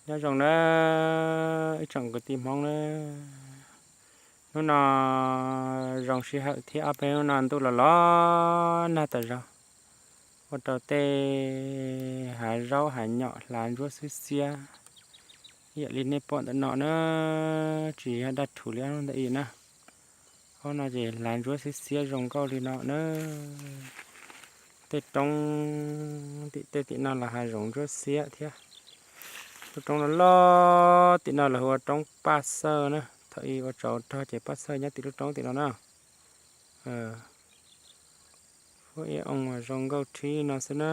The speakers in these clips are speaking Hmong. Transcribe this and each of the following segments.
Nyob zoo na, ib tsoom kwv tij Hmoob na, hnub no zoo sij hawm thiab ob peb hnub no ntuj los los nag tas zog, ua rau tej hav zaub hav nyom hlav ntsuab xiab xiab ib yam li nej pom ntawm no na, tsis yog dab rhuv li ob hnub ntawd na. Ob no ces hlav ntsuab xiab xiab zoo nkauj li no na. Tej roob tim tej tim no los hav zoov ntsuab xiab thiab. Lub roob loj loj tim no lawv hu ua roob Paj Xawj na, thaum ub ua tsov rog ces Paj Xawj nyob tim lub roob tim no na. Fuab ib oo zoo nkauj rhib no xwb na.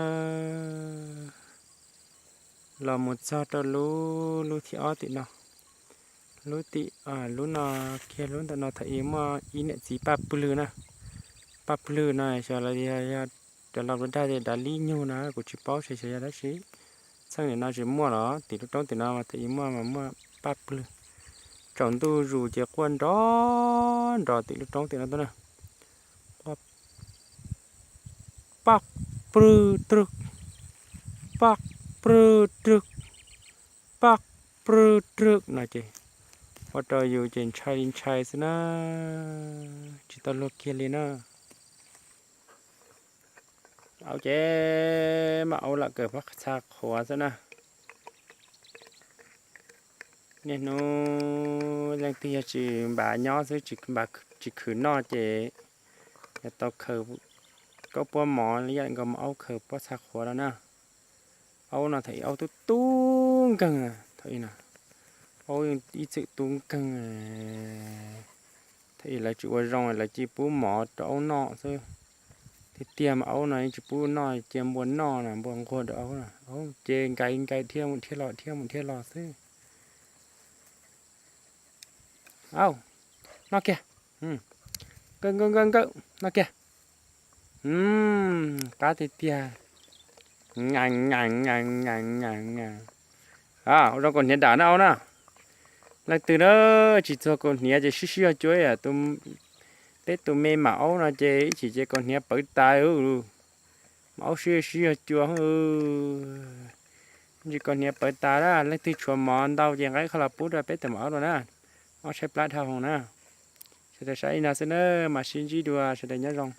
Los mus txog rau lub, lub thib ob tim no. Lub tim, lub no kiag lub ntawm no thaum ub muaj ib niam txiv Paj Plwg na. Paj Plwg no xyov los yog cov laus lus dag tias dav lib nyug no kuv tsis paub xyov yog dab tsi. Txheej nim no tsis muaj los tim lub roob tim no mas thaum ub muaj mas muaj Paj Plwg. Tsaus ntuj zus ces quaj nrov nrov tim lub roob tim no tuaj na. Quaj Paj Plwg Trwg, Paj Plwg Trwg, Paj Plwg Trwg no ces ua rau yus ces ntshai li ntshai xwb na, tsis tau luag kiag li na. Aub ces mas aub lam kawm pob txha qhuav xwb na. Niaj hnub leej twg yog tsis npaj nyob xwb, tsis khwv noj ces yog tau khaws koj puab mov ib yam nkaus mas aub khaws pob txha qhuav no na. Aub no thaum ub aub tub tub nkeeg, thaum ub no aub ib txwm tub nkeeg. Thaum ub lawv tsis ua zoo lawv cia pub mov rau aub noj xwb. Tiag tiag mas aub no yeej tsis pub noj, cia npua noj na, npua nquag rau aub na, aub ces nkais nkais dhia mus dhia los dhia mus dhia los xwb. Aub, noj kiag. Nkawm nkawm nkawm nkawm, noj kiag. Qab tiag tiag. Ua zoo kaus hniav dam na aub na. Leej twg na tsis txuag kaus hniav ces sib sib zog cua, peb tus me mam aub no ces ib chim ces kaus hniav pawv tas. Mam aub sib sib zog cua, ntsis kaus hniav pawv tas na. Leej twg tshuav mov ntau ces nqa qhov los pub rau peb tus mam aub dua na. Aub tshaib plab dhau hwv na. Sawv daws saib li no xwb na, mam sib ntsib dua, sawv daws nyob zoo.